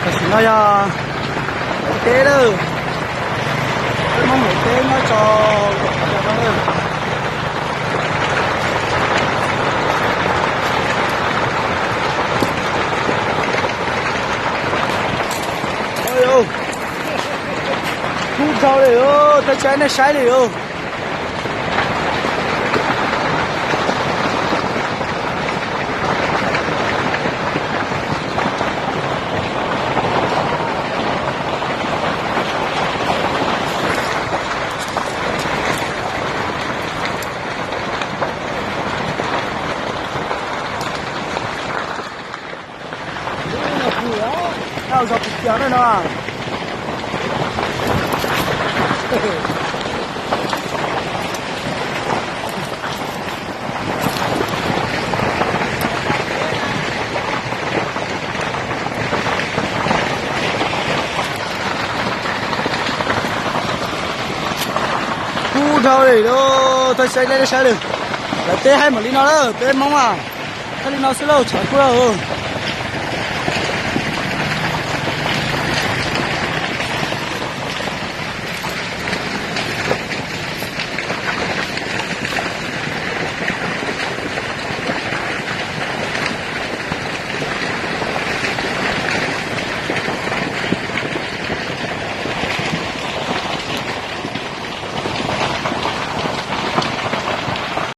Tam sim no yog Maiv Teb lawm, peb Hmoob Maiv Teb nyob rau tom qhov no lawm. Kub dhau li os, thaj tsam nej saib li os. Zos Pus Kias na no. Kub dhau li lauj, thaj tsam nej saib li. Lawv teb haib mam li no lawm, peb Hmoob a, haib li no xwb lauj, tshav kub lauj.